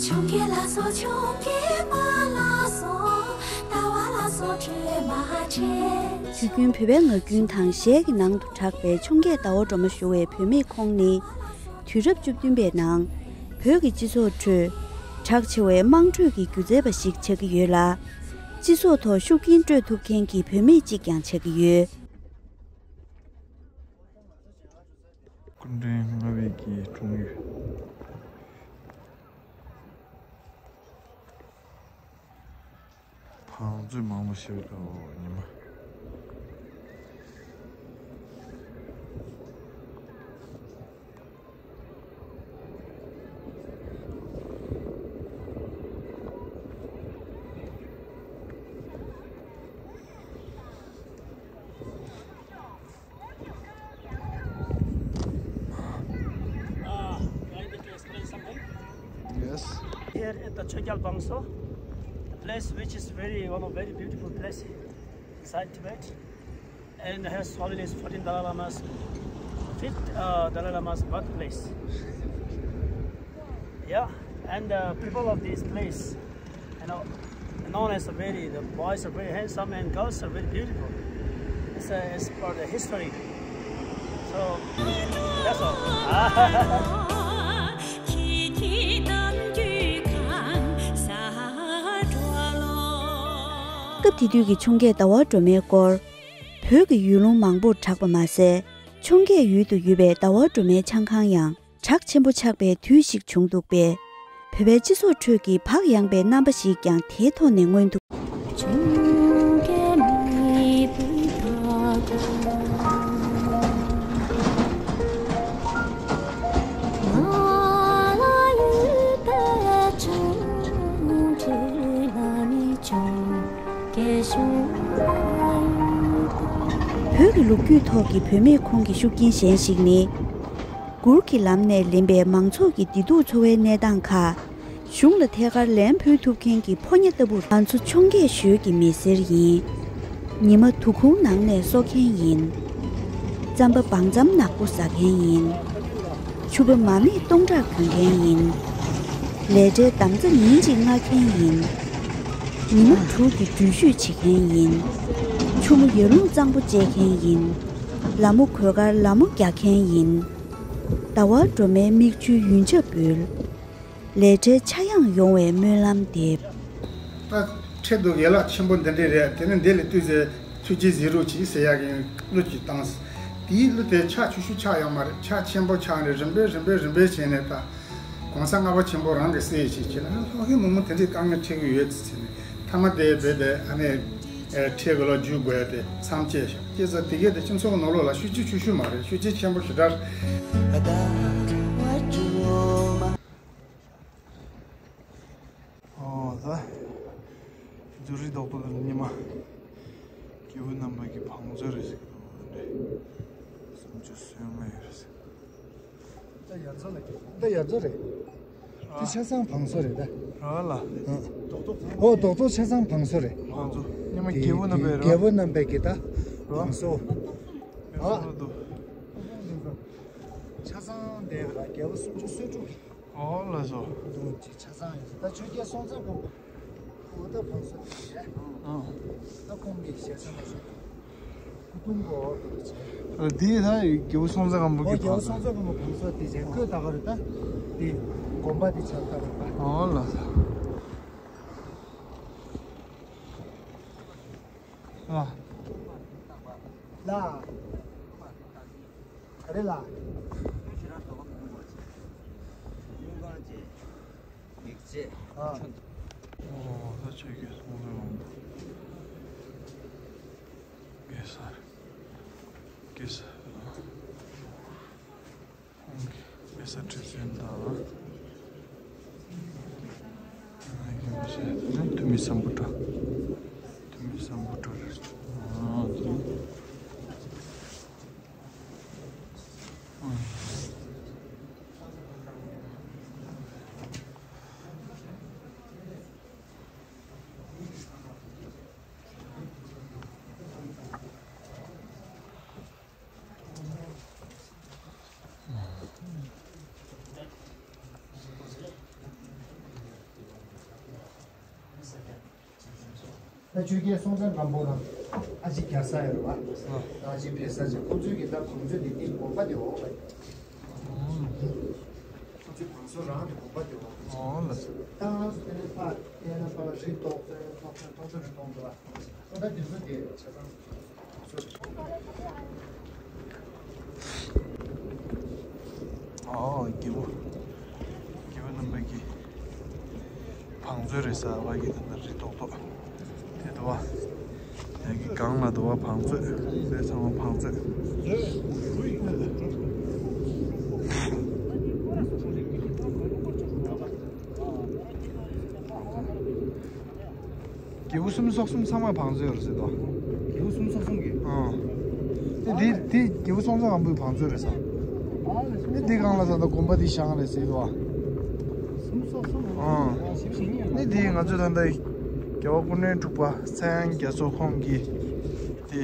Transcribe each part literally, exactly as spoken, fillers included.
འཆོང་མཁན་ལ་སོགས་འཆོང་མཁན་མ་ལ་སོགས་ལྟ་བ་ལ་སོགས་འཕྲོད་མ་ཆེ། དུས་རྒྱུན་བོད་པའི་ངག་རྒྱུན་དང་གཞས་ཀྱི་ནང་དུ་གྲགས་པའི་འཆོང་མཁན་ཟླ་བ་སྒྲོལ་མ་ཞུ་བའི་བུད་མེད་ཁོང་ནི། དུས་རབས་བཅུ་བདུན་པའི་ནང་། བོད་ཀྱི་སྤྱི་ཚོགས་ཁྲོད། གྲགས་ཆེ་བའི་དམངས་ཁྲོད་ཀྱི་སྒྱུ་རྩལ་པ་ཞིག་ཆགས་ཀྱི་ཡོད་ལ། སྤྱི་ཚོགས་ཐོག་ཤུགས་རྐྱེན་སྤྲོད་ཐུབ་མཁན་གྱི་བུད་མེད་ཅིག་ཀྱང་ཆགས་ཀྱི་ཡོད། སྐུ་ཕྲེང་ལྔ་པའི་གི་འཁྲུངས་ཡུལ། བང་མཛོད་མང་པོ་ཞིག་འདུག་ཉི་མ། Uh, I need to explain something. Yes. Here at the Chogyal Bangso, the place which is very, one of very beautiful place inside Tibet, and His Holiness fourteen Dalai Lama's, fifth, uh, Dalai Lama's birthplace. Yeah, and the people of this place, you know, known as a very, the boys are very handsome and girls are very beautiful. It's, uh, as per the history. So, that's all. སྐབས་དེ་དུས་ཀྱི་འཆོང་མཁན་ཟླ་བ་སྒྲོལ་མའི་སྐོར། བོད་ཀྱི་ཡུལ་ལུང་མང་པོར་གྲགས་པ་མ་ཟད། འཆོང་མཁན་ཡུལ་དུ་ཡོད་པའི་ཟླ་བ་སྒྲོལ་མའི་ཆང་ཁང་ཡང་། གྲགས་ཆེན་པོ་ཆགས་པའི་དུས་ཤིག་བྱུང་འདུག་པས། བོད་པའི་སྤྱི་ཚོགས་ཁྲོད་ཀྱི་བག་ཡངས་པའི་རྣམ་པ་ཞིག་ཀྱང་དེའི་ཐོག་ནས་མངོན་འདུག་བོད་ཀྱི་ལོ་རྒྱུས་ཐོག་གི་བུད་མེད་ཁོང་གི་ཤུགས་རྐྱེན་གཞན་ཞིག་ནི། གུར་གྱི་ལམ་ནས་ལེན་པའི་མང་ཚོགས་ཀྱི་བདེ་སྡུག་འཚོ་བའི་གནས་སྟངས་ཁག་གཞུང་ལ་ཐད་ཀར་ལན་ཕུལ་ཐུབ་མཁན་གྱི་ཕོ་ཉ་ལྟ་བུར། ང་ཚོ་འཆོང་མཁན་ཞོལ་གྱི་མི་སེར་ཡིན། ཉི་མ་དུ་ཁུང་ནང་ནས་གསོ་མཁན་ཡིན། རྩམ་པ་བང་རྩམ་ནག་པོ་ཟ་མཁན་ཡིན། ཕྱུ་པ་མ་རྨོས་སྟོང་ཕྲག་གྱོན་མཁན་ཡིན། ལས་གྲྭའི་འདམ་རྩྭ་ཉིན་གཅིག་མངགས་མཁན་ཡིན། ཉི་མ་དྲུག་གི་འགྲུལ་བཞུད་བྱེད་མཁན་ཡིན། ཆུ་མོ་ཡར་ཀླུང་གཙང་པོ་བཅད་མཁན་ཡིན། ལ་མོ་གོས་དཀར་ལ་མོ་རྒྱག་མཁན་ཡིན། ཟླ་བ་སྒྲོལ་མའི་མིག་ཆུའི་ཡོན་ཆབ་འབུལ། ལས་གྲྭའི་ཆ་ཡང་ཡོང་བའི་སྨོན་ལམ་འདེབས། ད་ཁྲེལ་འདུག་ཡན་ལག་ཆེན་པོ་འདི་འདྲས་རེད། དེ་ནི་འདི་ལས་བཏུས་ཚེ་ཐུགས་རྗེ་གཟིགས་རོགས་གྱིས་ཟེར་ཡག་གི་གླུ་ཅིག་བཏང་། དེའི་གླུ་དེ་ཕྱག་ཆུ་ཤུ་ཆག་ཡོད་མ་རེད། ཕྱག་ཆེན་པོ་ཆག་ནས་རིམ་པས་རིམ་པས་རིམ་པས་བྱས་ནས། ད་གོང་ས་ལྔ་པ་ཆེན་པོ་རང་གི་སྲས་ཡིན་ཞིག་བྱས་ན་ལྷོ་ཁའི་མི་མོ་དེ་འདྲས་དཀའ་ངལ་འཕྲད་ཀྱི་ཡོད་ཟེར་ནས། མཐའ་མ་དེ་བོད་དེ་ཨ་ནི་ཁྲལ་གི་ལོ་རྒྱུས་དགོས་ཡ་དེ་མཚམས་བཅད་ཤག་སྐྱེས་ས་དེ་གས་དེ་སྤྱི་ཚོགས་ནང་ལོགས་ལ་ཤུགས་རྐྱེན་ཆུང་ཤོས་མ་རེད། ཤུགས་རྐྱེན་ཆེན་པོ་ཞེ་དྲག་རེད། ཨོ་ད། ཛུ་རི་རྡོག་པོ་ལ་ཉི་མ། སྐྱེས་བུ་རྣམ་པ་གི་བང་མཛོད་རེད་ཟེར་གི་འདུག་རེད། སུམ་ཅུ་སོ་ལྔ་ཡོད་རེད་ཟེར། ད་ཡ་མཚོ་ལ་ད་ཡ་མཚོ་རེད། དེ་ཆ་ཚང་བང་མཛོད་རེད་ད། ར་ལ། ཨོ་རྡོག་རྡོག་ཆ་ཚང་བང་མཛོད་རེད། བང་མཛོད་ཉི་མ་རྒྱལ་པོ་རྣམ་པའི་ར། རྒྱལ་པོ་རྣམ་པའི་གི་ད་བང་མཛོད། ཨ། ཆ་ཚང་དེ་ར་རྒྱལ་པོ་སུམ་ཅུ་སོ་དྲུག་ཨོ་ལ་སོ། འདུག་ཅིག་ཆ་ཚང་ཡོད། ད་ཆོས་རྒྱལ་སྲོང་བཙན་སྒམ་པོ། ཨོ་ད་བང་མཛོད་དེ་བྱས། ཨ། ད་ཁོང་གི་ཞལ་ཚན་ལ་སོ། སྐུ་གདུང་གི་འོག་ཏུ་བྱས། ཨ་འདི་ད་རྒྱལ་པོ་སྲོང་བཙན་སྒམ་པོ་ཨོ་གི་རྒྱལ་པོ་བང་མཛོད། སྲོང་བཙན་སྒམ་པོ་བང་མཛོད་དེ་བྱས། ཁོས་ད་ག་རེ་ད། འདི་དགོན་པ་དེ་ཆགས་ད་རེད་པ། ཨོ་ལ་སོ། ཨ། ལ། ག་རེ་ལ། ཨ། ཨོ་ད་ཆོས་རྒྱལ་སྲོང་བཙན་སྒམ་པོ་གེ་སར། ཁོང་གི་དཔེ་ས་ཁྲི་བཙུན་དང་། ཐུ་མི་སམ་བྷོ་ཊ། ཐུ་མི་སམ་བྷོ་ཊ་རེད། ད་ཆོས་རྒྱལ་སྲོང་བཙན་སྒམ་པོ་དང་ཨ་ཅེ་རྒྱ་བཟའ་ཡོད་རེད་བ། ཨ་ཅེ་བལ་བཟའ་ཅེ་ཁོ་ཚོའི་གི་ད་བང་མཛོད་དེ་དེའི་དགོན་པ་དེ་འོག་པ། ཁོ་ཚོའི་བང་མཛོད་རང་གི་དགོན་པ་དེ་འོག། ཨོ་ལ། ད་ང་ཚོ་དེ་ནས་ཕར་བལྟས་ན་ཕར་རི་ཏོག་ཙེ་ཏོག་ཙེ་ཏོག་ཙེ་རི་ཏོག་འདུག་བ། ད་དེ་ཚོ་དེ་ཆ་ཚང་། ཨོ་རྒྱལ་པོ། རྒྱལ་པོ་རྣམ་པ་གི་བང་མཛོད་རེད་ཟེར་བ་གི་ད་ལྟ་རི་ཏོག་ཏོག་དེ་འདུག་བ། ཡ་གི་སྒང་ལ་འདུག་བ་བང་མཛོད་དེ་ཚང་མ་བང་མཛོད། རྒྱལ་པོ་སུམ་ཅུ་སོ་གསུམ་ཚང་མ་བང་མཛོད་རེད་ཟེར་དོ། རྒྱལ་པོ་སུམ་ཅུ་སོ་གསུམ་གྱི། ཨང་། དེ་དེ་དེ་རྒྱལ་པོ་སྲོང་བཙན་སྒམ་པོའི་བང་མཛོད་རེད་ཟེར། ཨ་ལས་སོ། དེ་དེ་སྒང་ལ་ད་ལྟ་དགོན་པ་དེ་བཞེངས་རེད་ཟེར་དོ། སུམ་ཅུ་སོ་གསུམ། ཨང་། ཞིབ་ཞིབ་ཡིན་ཡང་། དེ་དེ་ང་ཚོས་ད་ལྟ་རྒྱལ་བ་སྐུ་ཕྲེང་དྲུག་པ་ཚངས་དབྱངས་རྒྱ་མཚོ་ཁོང་གི་དེ།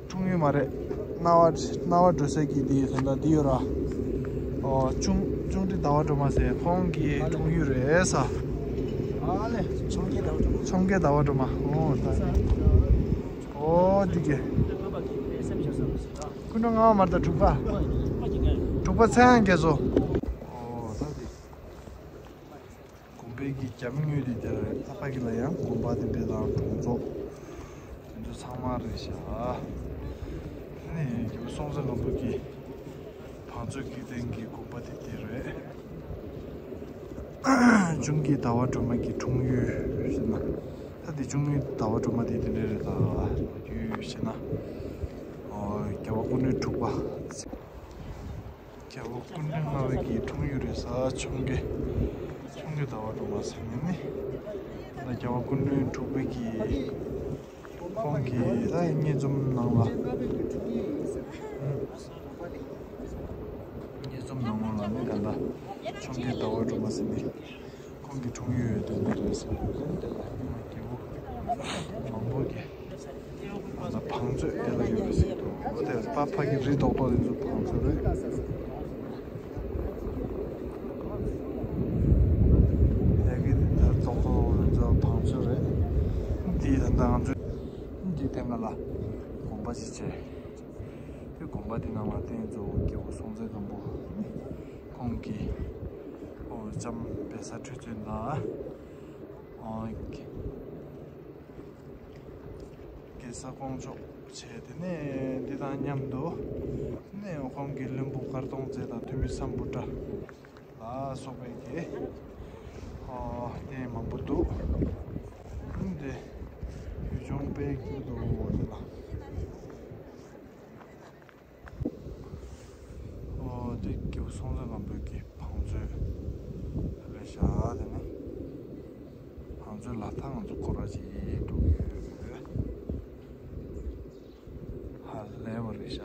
འཁྲུངས་ཡུལ་མ་རེད། རྣ་བ་རྣ་བ་འགྲོ་ས་གི་དེ་ད་ལྟ་འདི་ཡོད་ར། ཨོ་ཆུང་ཆུང་འདྲི་ཟླ་བ་སྒྲོལ་མ་ཟེར་ཁོང་གི་འཁྲུངས་ཡུལ་རེད་ས། ཨ་ལས། ཆུང་འདྲི་ཟླ་བ་སྒྲོལ་མ། ཆུང་འདྲི་ཟླ་བ་སྒྲོལ་མ། ཨོ་ད། ཨོ་འདི་གི། སྐུ་ཕྲེང་ལྔ་པ་མ་རེད་ད་དྲུག་པ། དྲུག་པ་ཚངས་དབྱངས་རྒྱ་མཚོ། ཨོ་ད་འདི། དགོན་པའི་གི་རྒྱབ་ངོས་དེ་དེར་ད་ཕ་གི་ལ་ཡང་དགོན་པ་དེ་འདྲ་དང་གྲོང་ཚོ་དེ་ཚོ་ཚང་མ་རེད་ཤག་ཨ་ནི་རྒྱལ་པོ་སྲོང་བཙན་སྒམ་པོ་གི་བང་མཛོད་ཀྱི་སྟེང་གི་དགོན་པ་དེ་དེ་རེད། ཆུང་འདྲི་ཟླ་བ་སྒྲོལ་མ་གི་འཁྲུངས་ཡུལ་ཟེར་ན། ད་དེ་ཆུང་འདྲི་ཟླ་བ་སྒྲོལ་མ་དེ་དེ་འདྲ་རེད་ད། ཡུལ་ཟེར་ན། ཨོ་རྒྱལ་བ་སྐུ་ཕྲེང་དྲུག་པ། རྒྱལ་བ་སྐུ་ཕྲེང་ལྔ་པའི་གི་འཁྲུངས་ཡུལ་རེད་ས། ཆུང་འདྲི། ཆུང་འདྲི་ཟླ་བ་སྒྲོལ་མ་ཟེར་མཁན་ནི། ད་རྒྱལ་བ་སྐུ་ཕྲེང་དྲུག་པའི་གི་ཁོང་གི་ད་མངལ་འཛོམས་ནང་ལ། མངལ་འཛོམས་ནང་ལ་ནི་ད་ལྟ་ཆུང་འདྲི་ཟླ་བ་སྒྲོལ་མ་ཟེར་ནི། ཁོང་གི་འཁྲུངས་ཡུལ་དེ་འདི་རེད་ཟེར་བ་རེད། དེ་ལ་ཉི་མ་རྒྱལ་པོ་མང་པོ་གི་ང་ཚོ་བང་མཛོད་དེ་ལ་ཡོད་རེད་ཟེར་འདུག་འོ་དེ་ཕ་ཕ་གི་རི་ཏོག་ཏོག་དེ་ཚོ་བང་མཛོད་རེད། ཡ་གི་དེ་ཏོག་ཏོག་དེ་ཚོ་བང་མཛོད་རེད། འདི་ད་ལྟ་ང་ཚོ་འདི་སྟེང་ག་ལ་དགོན་པ་ཞིག་བྱས། དེ་དགོན་པ་འདི་ནང་ལ་རྟེན་གཙོ་བོ་རྒྱལ་པོ་སྲོང་བཙན་སྒམ་པོ་ཁོང་གི་ཨོ་ལྕམ་བལ་བཟའ་ཁྲི་བཙུན་དང་། ཨོ་གེ་སར་ཀོང་ཇོ་བྱས། དེ་ནས་འདི་དང་མཉམ་དུ་ནས་ཁོང་གི་བློན་པོ་མཁར་གདོང་རྩེ་དང་ཐུ་མི་སམ་བྷོ་ཊ་ལ་སོགས་པའི་གི་ཨོ་རྟེན་མང་པོ་འདུག་འདི་ཡུལ་ལྗོངས་དཔལ་གྱུར་དུ་འོ་དེ་ལ། ཨོ་དེ་རྒྱལ་པོ་སྲོང་བཙན་སྒམ་པོའི་གི་བང་མཛོད་རེད་ཤག་དེ་ནི་བང་མཛོད་ལ་ད་ང་ཚོ་སྐོར་ར་ཅིག་འགྲོ་གི་ཡོད། ཧ་ལས་པ་རེད་ཤག་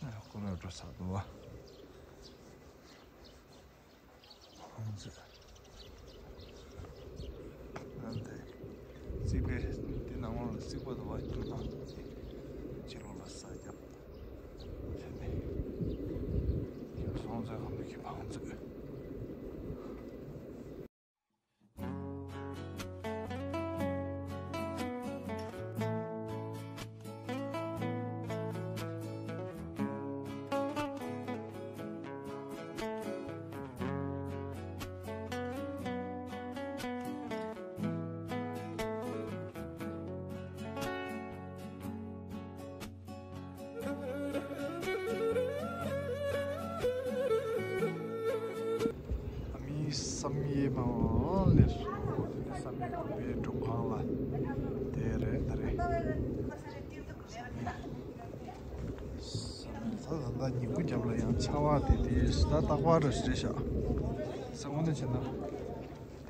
ཨ་སྐོར་ར་འགྲོ་ས་འདུག་བ། ཁོང་ཚོས་ཨ་འདི་རྩིག་པའི་འདི་ནང་ལོགས་ལ་རྩིག་པ་འདུག་བ། ཁྱིམ་ནང་ཕྱི་ལོགས་ལ་ས་བརྒྱབ། དེ་ནས་སྲོང་བཙན་སྒམ་པོ་གི་བང་མཛོད། ཡེ་མ་ལེ་སོ། དེ་ནས་བསམ་ཡས་དགོན་པའི་མགྲོན་ཁང་ལ་དེ་རེད། ད་རེད། བསམ་ཡས་ད་ད་ལྟ་ཉིན་གུང་རྒྱབ་ལ་ཡང་ཆར་པ་དེ་དེ་ད་རྟག་པར་རེད་ཤག་ས་ངོ་ནས་བྱས་ན་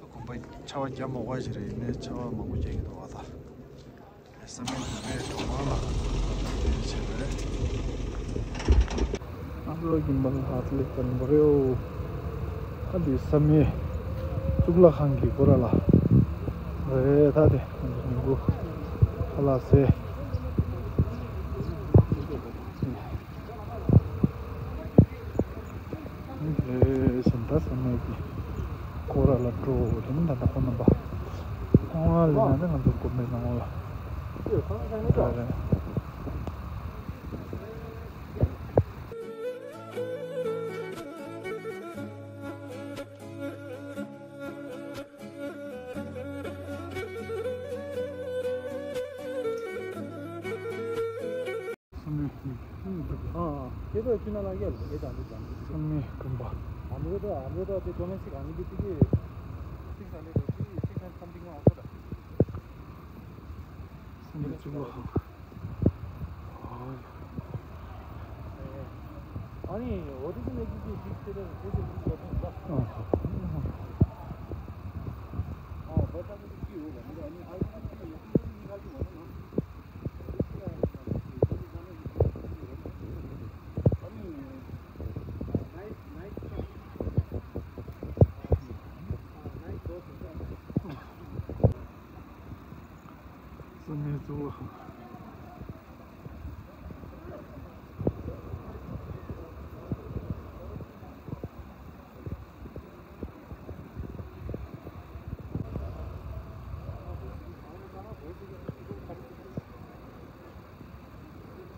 དགོན་པ་ཆར་པ་རྒྱབ་མ་དགོས་ཞིག་རེད། ཡིན་ནའི་ཆར་པ་མང་པོ་རྒྱག་གི་འདུག་བ་ད། བསམ་ཡས་དགོན་པའི་གྲོང་ཁྱེར་ལ་དེ་བྱས་པ་རེད། ཨ་ལོ་གིན་པ་ལ་ཧ་ལས་ཙམ་པ་རེད། ཨ་འདི་བསམ་ཡས་གཙུག་ལག་ཁང་གི་སྐོར་ལ་རེད། ད་དེ་ཉིན་གུང་ཁ་ལག་ཟས། ལས་བཞིན་ད་བསམ་ཡས་ཀྱི་སྐོར་ལ་འགྲོ་རིམ་ད་ད་ཁོ་རྣམ་པ་ཁོང་ལ་ལས་ན་ང་ཚོ་དགོན་པའི་ནང་ལ་རེད། བསམ་ཡས། ཨ། ཁྱེད་ཚོ་ཕྱི་ནང་ལ་ཡོད་ལ་ཡོད་དང་འདི་དང་། བསམ་ཡས་དགོན་པ། ཨ་མི་རོ་དོ་ཨ་མི་རོ་དོ་དེ་ཏོ་མེ་སི་གང་གི་དེ་གི་six hundred six hundred something ཨ་ཁོ་ད། བསམ་ཡས་གཙུག་ལག་ཁང་། ཨ་ནི་འོ་དེ་གི་ནས་ཀི་ཀི་ཞིག་ཁྱེད་ཚོ་ཁྱེད་ཚོ་ཀི་ལོ་ཁོང་ད། ཨ། ཨ་བ་ད་གི་ཀི་ཡོད་ལ་མི་རོ་ཨ་ནི་ཨ་ཡི་ཀི་ཡོད་ཀི་ཀི་ཀི་ཀི་ཀི་ཀི།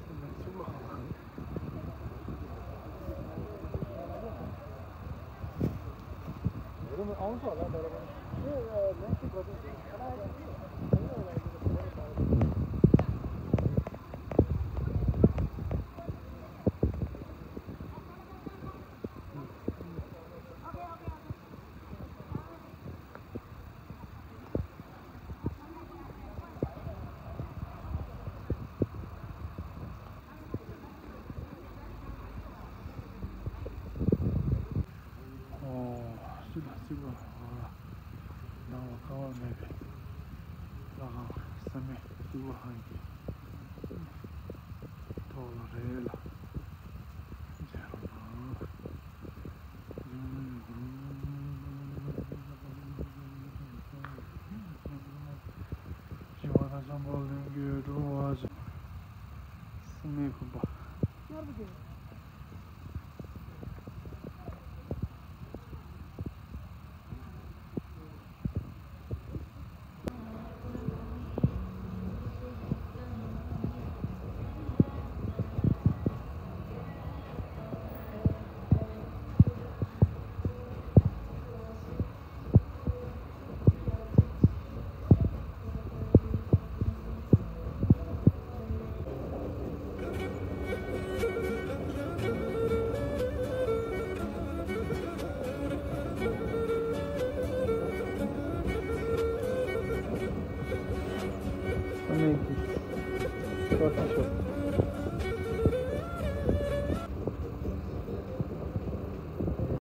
བསམ་ཡས་གཙུག་ལག་ཁང་། ཨོ། སྲིད་པ་སྲིད་པ། ཨོ། ནང་ལ་ཀ་བ་མེད་པའི་ལྷ་ཁང་བསམ་ཡས་གཙུག་ལག་ཁང་གི་ཐོག་ལ་རེད་ལ། མཇལ་རོགས་གནང་། ཞི་བ་དང་འཇམ་དཔལ་ལྷུན་གྱིས་གྲུབ་པ་ཆེ། བསམ་ཡས་དགོན་པ།